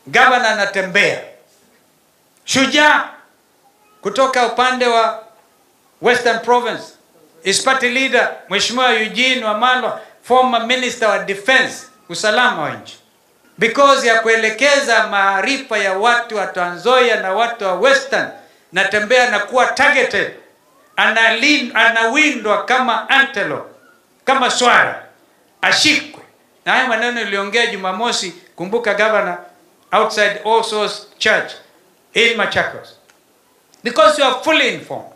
Gavana anatembea shujaa kutoka upande wa Western Province, his party leader Mheshimiwa Eugene Wamalwa, former minister wa defense, usalama wa nchi, because ya kuelekeza maarifa ya watu wa Trans Nzoia na watu wa Western, natembea na kuwa targeted, anawindwa kama antelope, kama swara, ashikwe. Na haya maneno niliongea Jumamosi, kumbuka governor, outside All Souls Church in Machakos, because you are fully informed.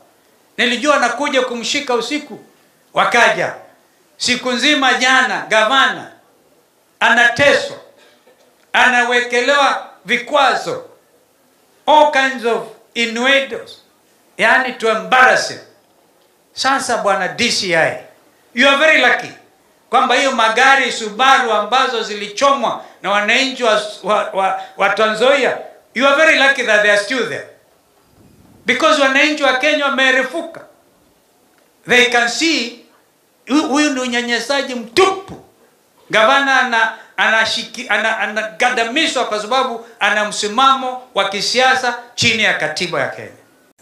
Nilijua nakuja kumshika usiku, wakaja siku nzima jana. Gavana anateswa, anawekelewa vikwazo, all kinds of innuendos, yani to embarrass him. Sasa bwana DCI, you are very lucky kwamba hiyo magari Subaru ambazo zilichomwa na wananchi wa Trans Nzoia, you are very lucky that they are still there, because wananchi wa Kenya wamerefuka, they can see huyu ni unyanyasaji mtupu. Gavana anagandamizwa kwa sababu ana msimamo wa kisiasa chini ya katiba ya Kenya.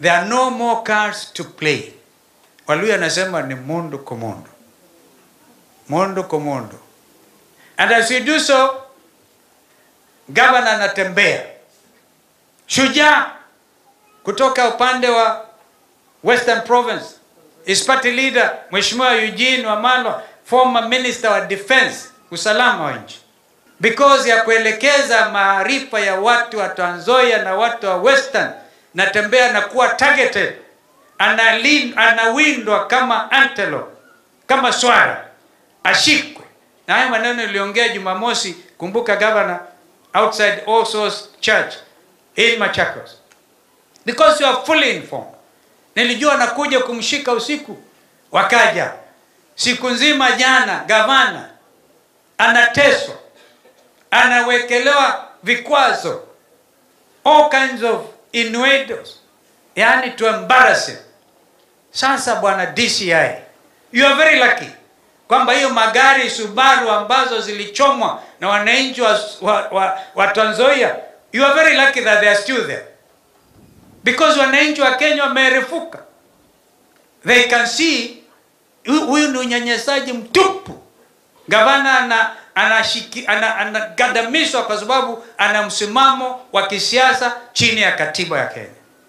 There are no more cards to play. Waluya anasema ni mundu kumundu, mundu kumundu. And as you do so, gavana anatembea shujaa kutoka upande wa Western Province, his party leader Mheshimiwa Eugene Wamalwa, former minister wa defense, usalama wa nchi, because ya kuelekeza maarifa ya watu wa Trans Nzoia na watu wa Western, natembea na kuwa targeted, anawindwa kama antelope, kama swara, ashikwe. Na haya maneno niliongea Jumamosi, kumbuka governor, outside All Souls Church in Machakos, because you are fully informed. Nilijua nakuja kumshika usiku, wakaja siku nzima jana. Gavana anateswa, anawekelewa vikwazo, all kinds of innuendos, yani to embarrass him. Sasa bwana DCI, you are very lucky kwamba hiyo magari Subaru ambazo zilichomwa na wananchi wa Trans Nzoia, you are very lucky that they are still there, because wananchi wa Kenya wamerefuka, they can see huyu ni unyanyasaji mtupu. Gavana anagandamizwa kwa sababu ana msimamo wa kisiasa chini ya katiba ya Kenya.